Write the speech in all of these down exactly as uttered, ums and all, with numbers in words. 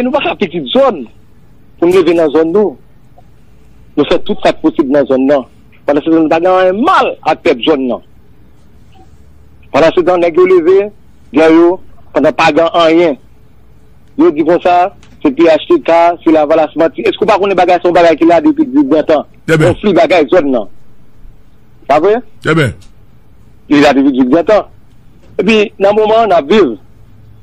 Nou pa ka pitit zòn pou n leve nan zòn nou. Nou fè tout sa k posib nan zòn nan. Pandan se tan, nou pa gen anyen mal ak pèp zòn nan. Pandan se tan, nèg yo leve, gang yo, pandan pa gen anyen. Yo di konsa, se P H T K, se Lavalas manti. Èske w pa konnen bagay se yon bagay ki la depi diz ans? Konfli bagay zòn nan. Pa vre? Li la depi diz ans. Epi, nan moman an, n ap viv.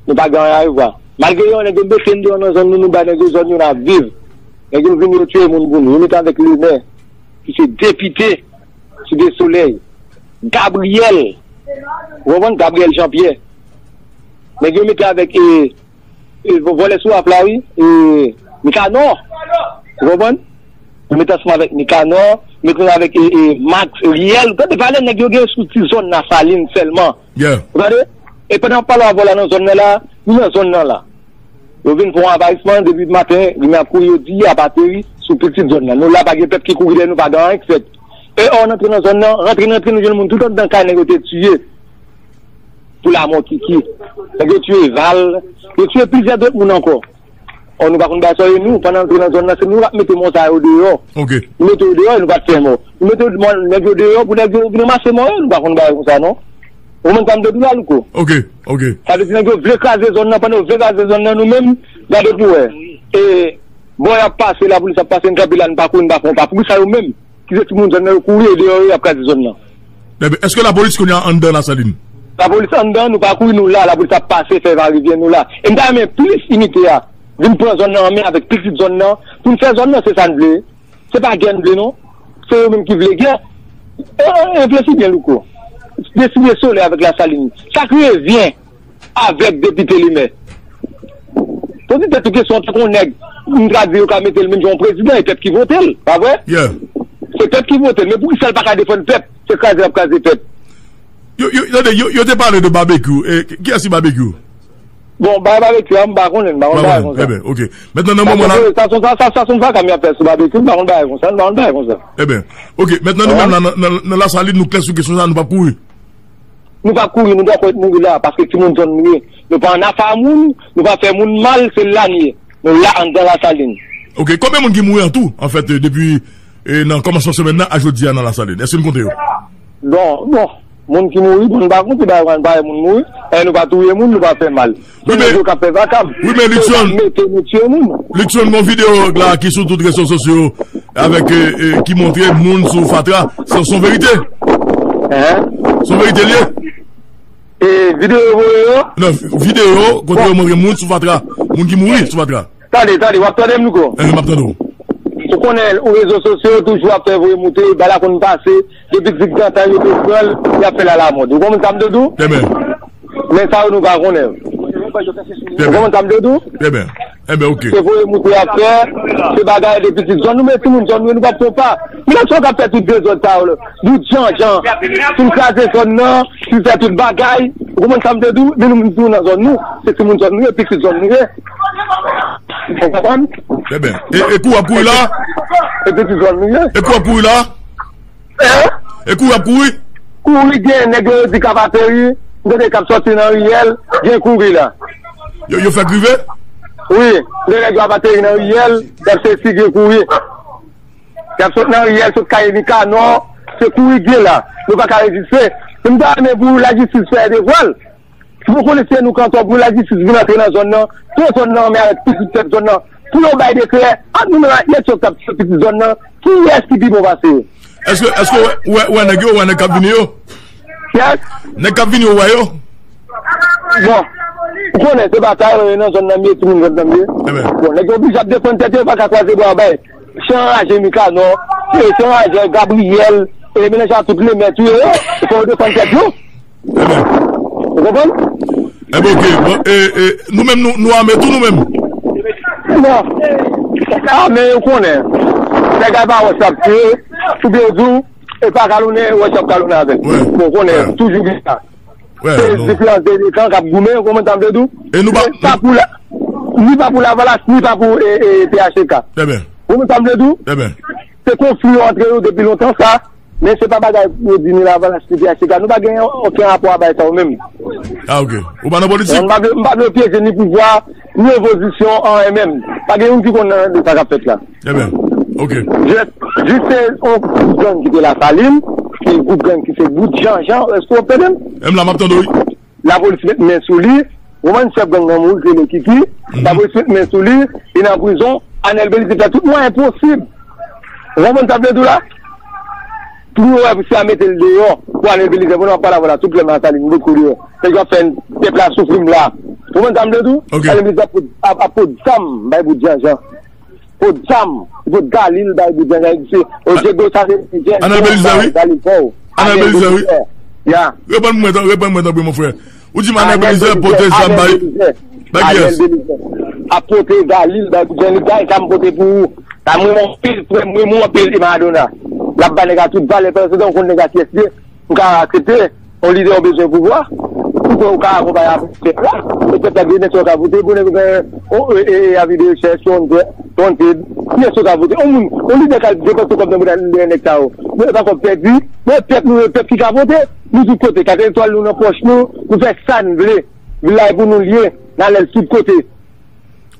Nou pa gen anyen a rewa. Malgre yo, nèg yo mete n deyò nan zòn nou, nou bay nèg yo zòn yo, n ap viv. Nèg yo vin, yo tiye moun pou nou. Yo mete avèk Lemè, ki se depite Site Solèy. Gabriyèl. Ou konprann? Gabriyèl Jean Pierre. Nèg yo mete avèk, e, e, vòlè sou ap la, wi. E, Mikanò. Ou konprann? Yo mete ansanm avèk Mikanò, mete ansanm avèk, e, e, Max, Riel. Gade valè nèg yo gen sou ti zòn Lasalin sèlman. Ou gade? E pandan m ap pale avè w la nan zòn nan la, nou nan zòn nan la. Yo vin fè yon anvayisman depi maten, rimè ap kouri, yo di y ap ateri sou pitit zòn nan. Nou la, pa gen pèp ki kouri dèyè nou, pa gen anyen k fèt. E ò, n antre nan zòn nan, rantre, n antre, nou jwenn moun tout anndan kay nèg yo te tiye. Pou lamò Kiki. Nèg yo tiye Val, yo tiye plizyè dòt moun ankò. Ò, nou pa konn bagay sa yo, nou, pandan n antre nan zòn nan, se nou k ap mete mò sa yo deyò. Nou mete yo deyò, e nou pa t fè mò. Nou mete mò, nèg yo deyò, pou nèg yo vin ranmase mò yo, nou pa konn bagay konsa, non. Ou konprann sa m te di w la, Louko? Sa vle di nèg yo vle kraze zòn nan, pandan yo vle kraze zòn nan, nou menm, gade pou wè. E, bò y ap pase, lapolis ap pase, n kanpe la, n pa kouri, n pa fè yon pa. Poukisa yo menm, ki se timoun zòn nan, yo kouri, e deyò yo, y ap kraze zòn nan? Ebyen, èske lapolis kounye a anndan Lasalin? Lapolis anndan, nou pa kouri, nou la, lapolis ap pase, fè varivye, nou la. E m ta renmen plis inite a vin pran zòn nan an men avèk pitit zòn nan, pou n fè zòn nan, se sa n vle. Se pa gè n vle, non. Se yo menm ki vle gè. E, e, reflechi byen, Louko. Deside Solèy avèk Lasalin. Sa k revyen avèk depite Lemè? Poze tèt ou kesyon, tankou yon nèg, m ka di yo ka mete l menm jan yon prezidan, e pèp ki vote l, pa vre? Se pèp ki vote l, men poukisa l pa ka defann pèp? Se kraze l ap kraze pèp. Yo, yo, tande, yo, yo te pale de Babekyou. E, kiyès ki Babekyou? Bon, bay Babekyou a, m pa konnen, m pa konn bagay konsa. Ebyen, ok. Mentnan, nan moman la. Sa se, sa, sa, sa se yon vakam y ap fè sou Babekyou, m pa konn bagay konsa, m pa konn bagay konsa. Ebyen, ok. Mentnan, nou menm la, nan, nan, nan Lasalin, nou klè sou kesyon sa, nou p ap kouri. Nou p ap kouri, nou dakò mouri la, paske timoun zòn nou ye. Nou pa ann afa moun, nou pa fè moun mal, se la n ye. Nou la anndan Lasalin. Ok, konbyen moun ki mouri an tou, anfèt, depi, e, nan kòmansman semèn nan a jodi a nan Lasalin? Èske n konte yo? Bon, bon, moun ki mouri, bon, n pa konte bagay, pa gen moun mouri. E nou pa touye moun, nou pa fè mal. Se nèg yo k ap fè vakam. Wi, men Luckson, mete nou tiye moun. Luckson, gon videyo la ki sou tout rezo sosyo avèk, e, e, ki montre moun sou fatra. Se, se yon verite? Se yon verite l ye? E videyo yo voye yo? Non, videyo kote yo montre moun sou fatra. Moun ki mouri sou fatra. Tande, tande, w ap tande m, Louko? Enhen, m ap tande w. Ou konnen, ou rezo sosyo, toujou ap fè voye moute, bagay la konn pase, depi Tigrantan yo te pran l, y ap fè l alamòd. Ou konprann sa m te di w? Ebyen. Men sa yo nou pa konnen. Ou konprann sa m te di w? Ebyen. Ebyen, ok. Se voye moute y ap fè, se bagay de pitit zòn nou, men timoun zòn nou, nou p ap fè pa. Men nèg sa yo k ap fè tout dezòd sa yo la. Bout jan jan. Pou n kraze zòn nan, pou n fè tout bagay. Ou konprann sa m te di w? Men nou menm tou nan zòn nou. Se timoun zòn nou ye, pitit zòn nou ye. Ou konprann? Ebyen. E, e kou w ap kouri la? E pitit zòn nou ye. E kou w ap kouri la? E kou w ap kouri? Kouri gen, nèg yo di k ap ateri. M tande k ap sòti nan riyèl, gen kouri la. Yo, yo fèk rive? Wi, gen nèg yo ap ateri nan riyèl, y ap sezi gen kouri. Y ap sot nan riyèl, sot Kay Nikanò, se kouri gen la. Nou pa ka reziste. M ta renmen pou lajistis fè devwa l. Si w konnen se nou k antò pou lajistis vin antre nan zòn nan, pran zòn nan anmen avèk pitit pèp zòn nan. Pou yo bay dekrè, ant nou menm ak nèg sa k ap tiye pitit zòn nan, kiyès ki pi bon pase yo? Èske, èske w wè, w wè nèg yo, w wè nèg k ap vini yo? Kiyès? Nèg k ap vini yo, w wè yo? Bon, ou konnen se batay, e, nan zòn nan m ye, timoun zòn nan m ye. Bon, nèg yo oblije ap defann tèt yo, yo pa ka kwaze bra bay. Se anraje Mikanò, se, se anraje Gabriyèl, e melanje ak tout lemè tou yo, fò yo defann tèt yo. Ou konprann? Ebyen, ok. Bon, e, e, nou menm, nou, nou ame tou, nou menm? Non. Ame, ou konnen. Nèg a pa wè sa ap tire, oubyen di w, e pa kalonnen, wè sa ap kalonnen avè l. Bon, ou konnen, toujou gen sa. Se diferans de kan k ap goumen, ou konprann sa m vle di w? E nou pa, pa pou la, ni pa pou Lavalas, ni pa pou, e, e, P H T K. Ou konprann sa m vle di w? Se konfli yo antre yo depi lontan sa, men se pa bagay pou yo di ni Lavalas, ni P H T K. Nou pa gen okenn rapò a bagay sa yo menm. Ah, ok. Ou pa nan politik? M pa vle, m pa vle pyeje ni pouvwa, Ni opozisyon an menm. Pa gen youn ki konn nan de sa k ap fèt la. Ebyen, ok. Jis, jis se yon gwoup gang ki te Lasalin, se yon gwoup gang ki se bout janjan, èske w ap tande m? M la, m ap tande w, wi. Lapolis met men sou li, ou konprann, chèf gang nan mouri, ki rele Kiki, lapolis met men sou li, li nan prizon, Anèl Belize fè tout mwayen posib. Ou konprann sa m vle di w la? Pou yo wè si y a mete l deyò, pou Anèl Belize, pou n ap pale avè w la, tout lè m Lasalin, bout kou deyò. Se yo ap fè pèp la soufri m la. Ou konprann sa m vle di w? Ok. Anèl Belize ap pot, ap, ap pot zam bay bout janjan. Pot zam, pot galil bay bout janjan. Se, o Diego sa de, Anèl Belize, wi. Galil fò. Anèl Belize, wi. Ya. Reponn mwen, tan- reponn mwen, tanpri, mon frè. Ou di m Anèl Belize pote zam bay, bay kiyès? Ap pote galil bay bout janjan. Li bay zam pote pou ou. Sa mwen, mwen, pil frè, mwen, mwen, pil e Maradona. L ap ba nèg la tout valè, paske se yon nèg la ki eseye, ou ka aksepte, yon lidè ou bezwen pouvwa, ou kwè ou ka akonpaye avèk pèp la, e pèp la gen nèg sa yo ka vote, pou nèg ou gen, o, e, e, e, avi de rechèch, yon, yon, yon, ki nèg sa yo ka vote, yon moun, yon lidè ka depanse kòb nan bouda nèg sa yo. Men e pa kòb pèdi, men pèp nou, e pèp ki ka vote, nou tout kote, kat etwal nou nan pòch nou, nou fè sa n vle, vil la e pou nou l ye, n ale l tout kote.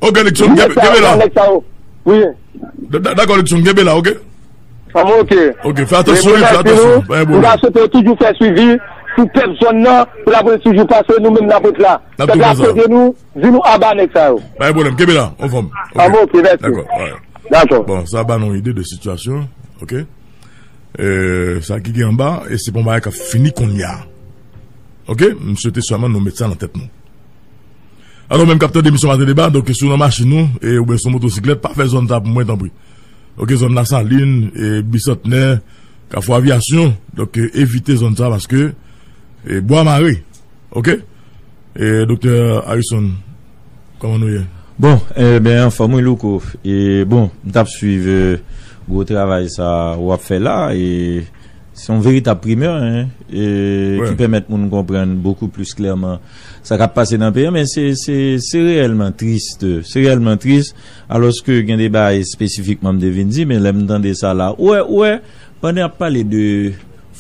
Ok, Luckson, kenbe, kenbe la. Nèg sa yo. Wi. D- d- Dakò, Luckson, kenbe la, ok? An bon, ok. Ok, fè atansyon, wi, fè atansyon. Pa gen pwoblèm. Nou ka swete yo toujou fè swivi pou pèp zòn nan, pou lapolis toujou pase, nou menm n ap ret la. Pèp la ap tande nou, di nou aba nèg sa yo. Pa gen pwoblèm, kenbe la, anfòm. Ok. An bon, ok, mèsi. Dakò, alright. Dakò. Bon, sa ba nou ide de sitiyasyon, ok? Euh, sa ki gen anba, e se pa yon bagay k ap fini kounye a. Ok? M swete sèlman nou met sa nan tèt nou. Alò, menm k ap tande emisyon Maten Deba, donk, si w nan machin ou, e, oubyen sou motosiklèt, pa fè zòn sa pou mwen, tanpri. Ok, zòn Lasalin, e, Bisantnè, Kafou Avyasyon, donk, e, evite zòn sa paske, e, bwa mare. Ok? E, Doktè Harrison, kòman nou ye? Bon, e, ben, anfòm, wi, Louko. E, bon, m t ap swiv, e, gwo travay sa w ap fè la, e, Se yon veritab primè, en, e, ki pèmèt moun konprann bokou plis klèman sa k ap pase nan peyi an, men se, se, se reyèlman tris, se reyèlman tris, alòske gen de bagay espesifikman m te vin di, men lè m tande sa la, ou wè, ou wè, pandan y ap pale de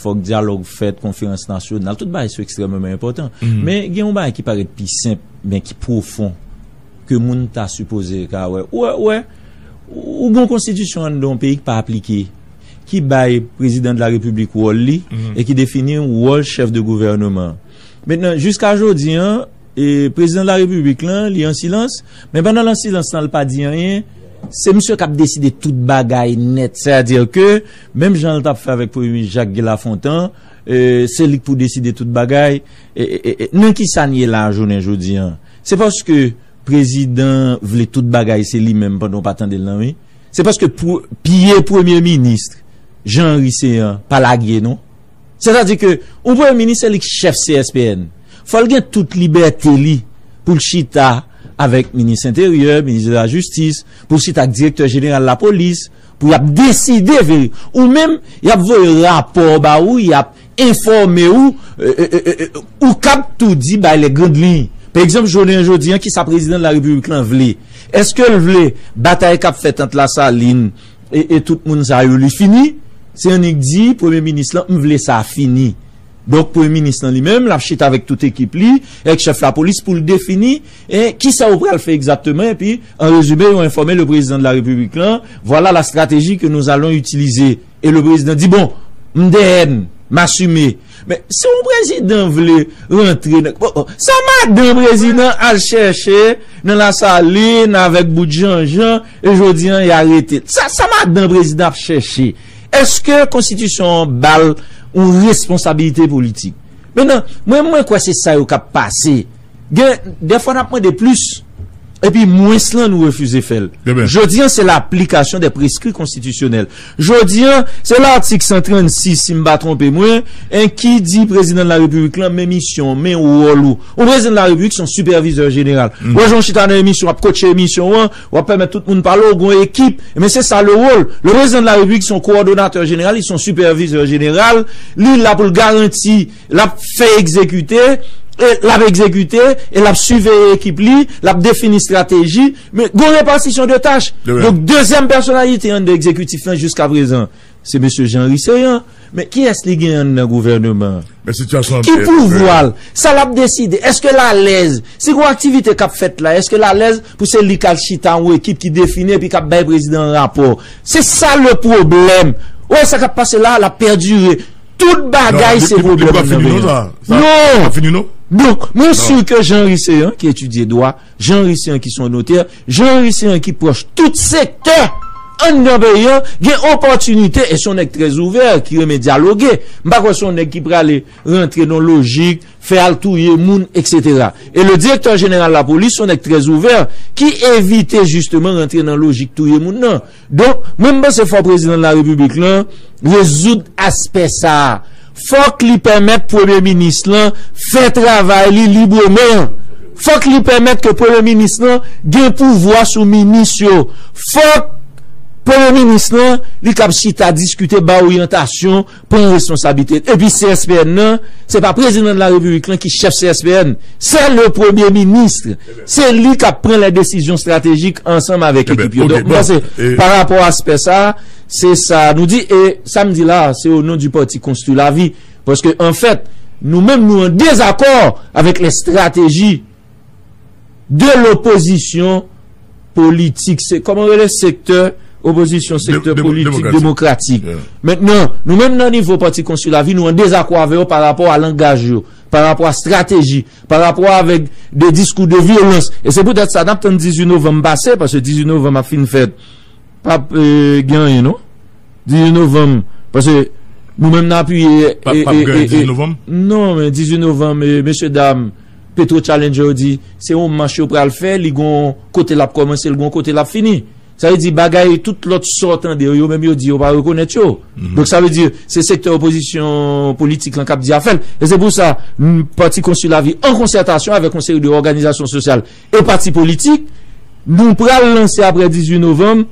fòk dyalòg fèt, konferans nasyonal, tout bagay sa yo ekstrèmeman enpòtan. Men gen yon bagay ki parèt pi senp, men ki pwofon, ke moun ta sipoze ka wè. Ou wè, ou wè, ou gen yon konstitisyon anndan yon peyi ki pa aplike, ki bay prezidan de la repiblik wòl li, e ki defini wòl chèf de gouvènman. Mentnan, jiska jodi an, e, prezidan de la repiblik lan, li an silans, men pandan l an silans lan, l pa di anyen, se misye k ap deside tout bagay nèt. Sètadi ke, menm jan l t ap fè avèk premye minis Jacques Guy Lafontant, e, se li k pou deside tout bagay. E, e, e, e, nan ki sa n ye la, jounen jodi an? Se paske prezidan vle tout bagay se li menm pandan w pa tande l nan, wi. Se paske pou, pye premye minis Jean Henry Céant pa lage non. Sètadi ke yon premye minis se li k chèf C S P N. Fò l gen tout libète li pou l chita avèk minis enteryè, minis de la jistis, pou l chita ak direktè jeneral lapolis, pou y ap deside veri. Ou menm, y ap voye rapò ba ou, y ap enfòme ou, e, e, e, e, ou kab tou di bay lè grand liy. Pa egzanp, jounen jodi an, kisa prezidan de la repiblik lan vle? Èske l vle batay k ap fèt ant Lasalin e, e tout moun sa yo li fini? Se annik di premye minis lan, m vle sa fini. Donk, premye minis lan li menm, l ap chita avèk tout ekip li, avèk chèf lapolis pou l defini, e, kisa yo pral fè egzakteman, epi, an rezime, yo enfòme le président de la République lan, voilà la stratégie que nous allons utiliser. E le prezidan di, bon, m dèyè n, m asime. Men, si yon prezidan vle rantre nan, bon, sa madan prezidan al chèche nan Lasalin avèk bout janjan, e jodi an, y arete l. Sa, sa madan prezidan ap chèche. Èske konstitisyon an ba l yon responsabilite politik? Mentnan, mwen, mwen kwè se sa yo k ap pase. Gen, dèfwa n ap mande plis, epi mwens lan nou refize fè l. Jodi an, se laplikasyon dè preskri konstitisyonèl. Jodi an, se latik san trannsis, si m pa twonpe mwen, en, ki di prezidan de la repiblik lan, men misyon w, men wòl ou. Yon prezidan de la repiblik, se yon sipèvizè jeneral. Ou wè jan w chita nan emisyon, w ap kotche emisyon an, w ap pèmèt tout moun pale, w gen yon ekip. Men se sa le wòl. Le prezidan de la repiblik, se yon kowòdonatè jeneral, li se yon sipèvizè jeneral, li la pou l garanti, l ap fè egzekite, e l ap egzekite, e l ap siveye ekip li, l ap defini estrateji, men gen yon repatisyon de tach. Donk, dezyèm pèsonalite anndan egzekitif lan jiska prezan, se mesye Jean Henry Céant. Men kiyès li gen anndan gouvèneman an? Men sitiyasyon an ki pouvwa l? Sa l ap deside? Èske l alèz? Si gon aktivite k ap fèt la, èske l alèz pou se li k al chita yon ekip ki defini epi k ap bay prezidan an rapò? Se sa le pwoblèm. Ou wè sa k ap pase la, l ap pèdire. Tout bagay se pwoblèm nan peyi a. Non. Donk, mwen si ke Jean Riceyan, ki etidye dwa, Jean Riceyan ki se yon notè, Jean Riceyan ki pwòch tout sektè anndan peyi a, gen opòtinite, e se yon nèg trè ouvè, ki renmen dyaloge. M pa kwè se yon nèg ki prale rantre nan lojik, fè al touye moun, et cetera. E le direktè jeneral lapolis, se yon nèg trè ouvè, ki evite jisteman rantre nan lojik touye moun nan. Donk, mwen m panse fò prezidan larepiblik lan rezoud aspè sa a. Fòk li pèmèt premye minis lan fè travay li libreman. Fòk li pèmèt ke premye minis lan gen pouvwa sou minis yo. Fòk premye minis lan li kab chita diskite, bay oryantasyon, pran responsablite. Epi C S P N nan, se pa prezidan de la repiblik lan ki chèf C S P N. Se le premye minis. Se li k ap pran les décisions stratégiques ansanm avèk ekip yo. Donk, mwen panse, pa rapò a aspè sa, se sa nou di. E sa m di la, se o non di pati Konstwi Lavi. Paske, anfèt, nou menm, nou an dezakò avèk les stratégies de l'opposition politique. Se, kòman rele, sektè opozisyon, sektè politik demokratik. Mentnan, nou menm nan nivo pati Konstwi Lavi, nou an dezakò avè yo pa rapò a langaj yo, pa rapò a estrateji, pa rapò avèk de diskou de vyolans. E se poutèt sa, n ap tann dizuit novanm pase, paske dizuit novanm ap fin fèt. P ap, eh, gen anyen, non? Dizuit novanm, paske nou menm n apiye, eh, eh, eh, eh, non, men dizuit novanm, eh, mesye dam, Petro Challenger yo di, se yon mach yo pral fè, li gon kote l ap kòmanse, li gon kote l ap fini. Sa vle di, bagay, tout lòt sa w tande yo, yo menm yo di yo pa rekonèt yo. Donk, sa vle di, se sektè opozisyon politik lan k ap di afè l. E se pou sa, m, Pati Konstwi Lavi, an konsètasyon avèk yon seri de òganizasyon sosyal e pati politik, nou pral lanse apre dizuit novanm,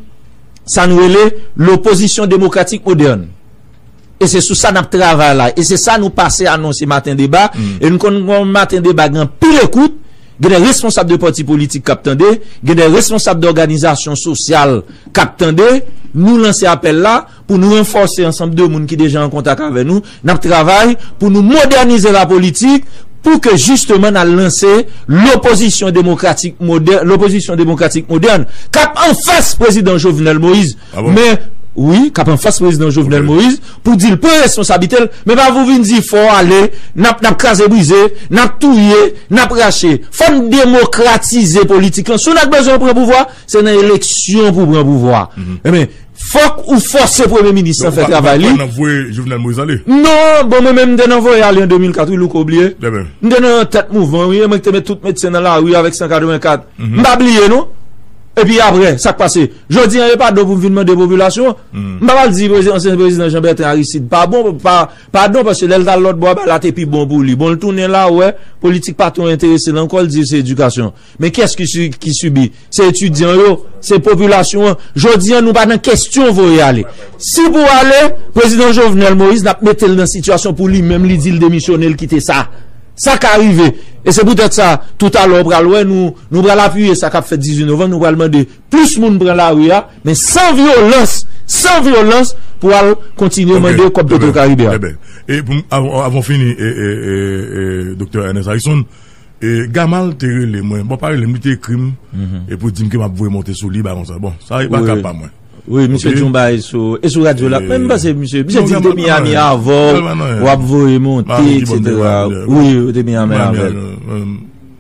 sa n rele lopozisyon demokratik modèn. E se sou sa n ap travay la. E se sa nou pase anonse maten deba. E nou konn yon maten deba gen anpil ekout, gen de responsab de pati politik k ap tande, gen de responsab de òganizasyon sosyal k ap tande. Nou lanse apèl la pou nou ranfòse ansanm de moun ki deja an kontak avè nou. N ap travay pou nou modènize lapolitik, pou ke jisteman n al lanse lopozisyon demokratik modè-, lopozisyon demokratik modèn k ap anfas prezidan Jovenel Moïse. Men, wi, k ap anfas prezidan Jovenel Moïse, pou di l pran responsablite l, men pa pou vin di fò ale, n ap, n ap kraze brize, n ap touye, n ap rache. Fò n demokratize politik lan. Si w nèk bezwen pran pouvwa, se nan eleksyon pou w pran pouvwa. Enben, fòk ou fòse premye minis lan fè travay li. Donk, w ap, w ap voye Jovenel Moïse ale? Non, bon, mwen menm, m te nan voye ale an de mil kat, wi, Louko bliye. M te nan tèt mouvman, wi, e mwen ki te met tout medsen nan lari avèk san katrevenkat. M pa bliye, non. Epi apre, sa k pase? Jodi a, e padon pou m vin mande popilasyon an. M pa pral di prezi-, ansyen prezidan Jean Bertrand Aristide pa bon, pa, padon, paske lè l t al lòt bò a, bagay la te pi bon pou li. Bon, l tounen la, w wè, politik pa twò enterese l ankò, l di se edikasyon. Men kiyès ki si-, ki sibi? Se etidyan yo, se popilasyon an. Jodi a, nou pa nan kesyon voye ale. Si pou ale, prezidan Jovenel Moïse, n ap mete l nan sitiyasyon pou li menm, li di l demisyone, l kite sa. Sa ka rive. E se poutèt sa, toutalè, w pral wè, nou, nou pral apiye sa k ap fèt dizuit novanm, nou pral mande plis moun pran lari a, men san vyolans, san vyolans, pou al kontinye mande kòb Petro Karibe a. Eben, e pou m, avan, avan w fini, e, e, e, e, Doktè Ernest Harrison, e, Gamal te rele mwen. Bon, pa rele m, li te ekri m, e pou di m ke m ap voye monte sou li, bagay konsa. Bon, sa e pa ka pa mwen. Wi, misye di yon bagay sou, e sou radyo la. Men m panse misye, misye di l te Miami avè w, w ap voye monte, et cetera. Wi, ou te Miami avè l.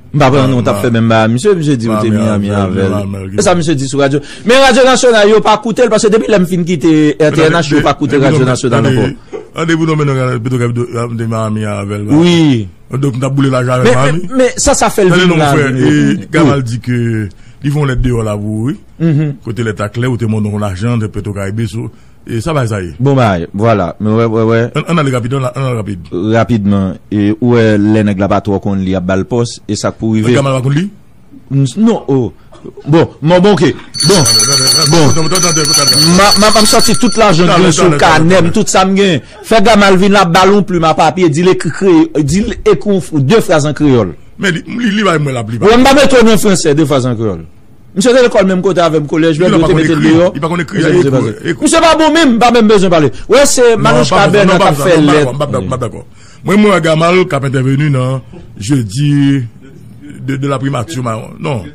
M pa pran non, w t ap fè menm bagay. Misye, misye di ou te Miami avè l. E sa misye di sou radyo. Men radyo nasyonal yo pa koute l, paske depi lè m fin kite R T N H, yo pa koute radyo nasyonal ankò. Tande pou nou mennen Petro Karibe, m te Miami avè l. Wi. Donk, m t ap boule lajan avè l Miami. Men, men sa, sa fè l vin la, vin reponn. Gamal di ke li voye yon lèt deyò la pou ou, wi. Kote lèt la klè, ou te mande yon lajan de Petro Karibe sou E sa bay sa ye. Bon bay, vwala. Men wè, wè, wè. Ann, ann ale rapid, ann, ann ale rapid. Rapidman, e, ou wè lè nèg la pa twò konn li, y ap ba l pòs, e sa k pou rive. Gamal pa konn li? Non, oh. Bon, bon, bon, ok. Bon. Bon. M ap, m ap, m ap sòti tout lajan k gen sou kanè m, tout sa m gen. Fè Gamal vin la, ba l yon plim a papye, di l ekri krey-, di l ekri yon f-, de fraz an kreyòl. Men li, li, li bay mwen la, li bay. Wè, m pa mete w nan fransè, de fraz an kreyòl. Misye te lekòl menm kote avè m, kolèj, lè yo te mete l deyò. Li pa konn ekri. Misye pa bon menm, m pa menm bezwen pale. Wè, se Manouchka Bernard k ap fè lèt. M pa dakò. Mwen, mwen wè Gamal k ap entèveni nan jedi de, de la primati. Non.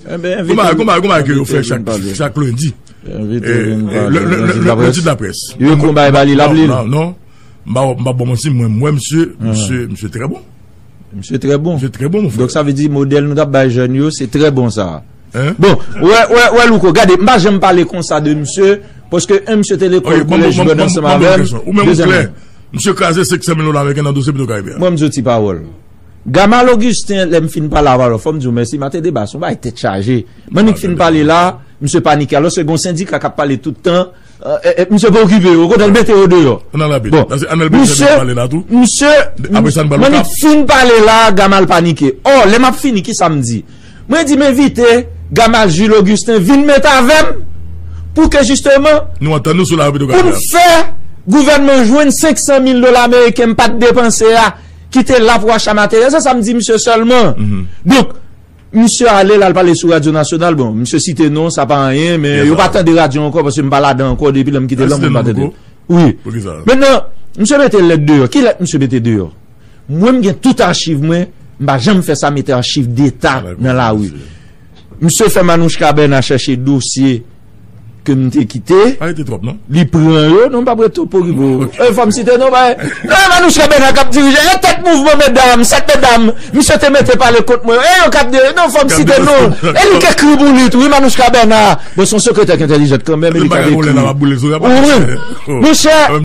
Konba, konba, konba ke yo fè chak, chak lendi. Lendi de la près. Yo ekri yon bagay ba li, l ap li l. Non, non. M pa, m pa bon, mwen, si mwen, mwen, misye, misye, misye trè bon. Misye trè bon. Misye trè bon, mon frè. Donk, sa vle di modèl nou t ap bay jèn yo, se trè bon sa. Bon, wè, wè, wè, Louko, gade, m pa janm pale konsa de misye, paske, en, misye te lekòl, kolèj, jwenn ansanm avè m. Ou menm ou klè. Misye kraze senk san mil dola ameriken nan dosye Petro Caribbean. Mwen, m di w ti pawòl. Gamal Augustin, lè m fin pale avè l, fò m di w mèsi, Maten Deba, se yon bagay tèt chaje. Mwen, nik fin pale la, misye panike. Alòske gen yon sendika k ap pale tout tan, misye pa okipe yo, okontrè, l mete yo deyò. Bon, misye, misye, mwen, nik fin pale la, Gamal panike. Ò, lè m ap fini, kisa m di? Mwen di m envite Gamal Jules Augustin vin met avè m pou ke jisteman, pou n fè gouvènman jwenn senk san mil dola ameriken m pa t depanse a, ki te la pou achte materyèl. Se sa m di misye sèlman. Donk, misye ale, l al pale sou radyo nasyonal. Bon, misye site non, sa pa anyen, men yo pa tande radyo ankò, paske m pa ladan ankò, depi lè m kite la, moun pa tande. Wi. Mentnan, misye mete lèt deyò. Ki lèt misye mete deyò? Mwen, m gen tout achiv mwen, m pa janm fè sa, mete achiv deta nan lari. Misye fè Manouchka Bernard chèche dosye ke m te kite. Pa rete twòp, non? Li pran yo, non, m p ap rete twòp pou rive. E, fò m site non, bay. Non, Manouchka Bernard k ap dirije. E tèt mouvman medam, sèt medam, misye te mete pale kont mwen. E yo k ap dirije. Non, fò m site non. E li k ekri pou li tou, wi, Manouchka Bernard. Bon, se yon sekretè ki entèlijan kanmenm, e li ka ekri. Wi. Monchè,